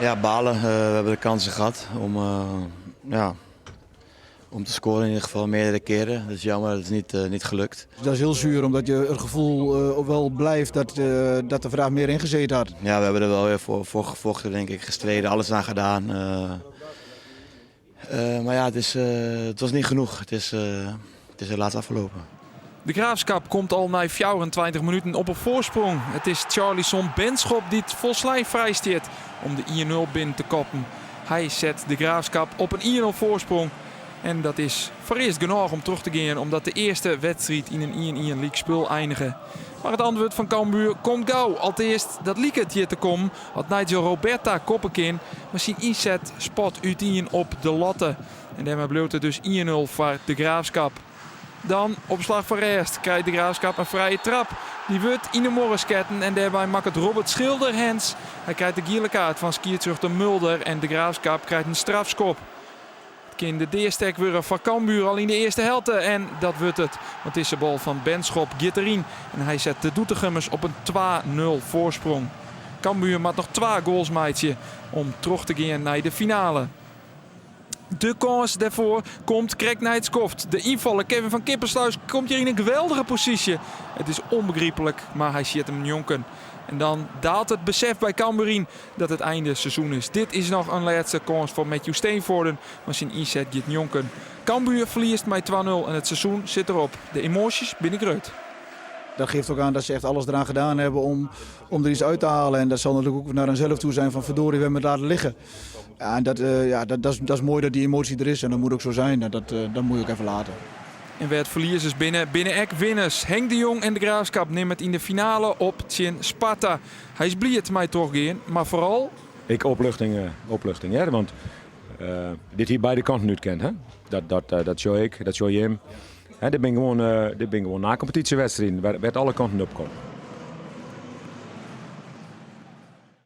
Ja, balen. We hebben de kansen gehad om, ja, om te scoren in ieder geval meerdere keren. Dat is jammer, dat is niet gelukt. Dat is heel zuur, omdat je het gevoel wel blijft dat de vraag meer ingezeten had. Ja, we hebben er wel weer voor gevochten, denk ik, gestreden, alles aan gedaan. Maar ja, het was niet genoeg. Het is helaas afgelopen. De Graafschap komt al na 24 minuten op een voorsprong. Het is Charlison Benschop die het volslijn vrij stiert om de 1-0 binnen te koppen. Hij zet de Graafschap op een 1-0 voorsprong. En dat is voor eerst genoeg om terug te gaan, omdat de eerste wedstrijd in een 1-1 league spul eindigen. Maar het antwoord van Cambuur komt gauw. Alteast, dat liep het hier te komen, had Nigel Robertha koppenkin, maar zijn inzet spot U10 op de latte. En daarmee bleef het dus 1-0 voor de Graafschap. Dan op slag van rest krijgt de Graafschap een vrije trap. Die wordt in de morrisketten en daarbij maakt het Robbert Schilder hens. Hij krijgt de gele kaart van skiertsruchter Mulder en de Graafschap krijgt een strafschop. Het kind de deerstek weer van Cambuur al in de eerste helft en dat wordt het. Want het is de bal van Benschop Gitterin en hij zet de Doetinchemmers op een 2-0 voorsprong. Cambuur maakt nog 2 goals meidje om terug te gaan naar de finale. De kans daarvoor komt Krek Nijtskoft. De invaller Kevin van Kippersluis komt hier in een geweldige positie. Het is onbegrijpelijk, maar hij zit hem jonken. En dan daalt het besef bij Cambuur dat het einde seizoen is. Dit is nog een laatste kans voor Matthew Steenvoorden, maar zijn inzet gaat jonken. Cambuur verliest met 2-0 en het seizoen zit erop. De emoties binnen groot. Dat geeft ook aan dat ze echt alles eraan gedaan hebben om er iets uit te halen. En dat zal natuurlijk ook naar henzelf toe zijn van verdorie, we hebben het laten liggen. Ja, en dat is mooi dat die emotie er is en dat moet ook zo zijn. En dat moet je ook even laten. En werd verliezers binnen ek winners. Henk de Jong en de Graafschap nemen het in de finale op tegen Sparta. Hij is blij het mij toch gaan, maar vooral... Ik opluchting, hè? Want dit hier beide kanten nu kent, hè? Dat show ik, dat show Jim. Hè, dit ben gewoon na competitiewedstrijden, waar alle kanten op komen.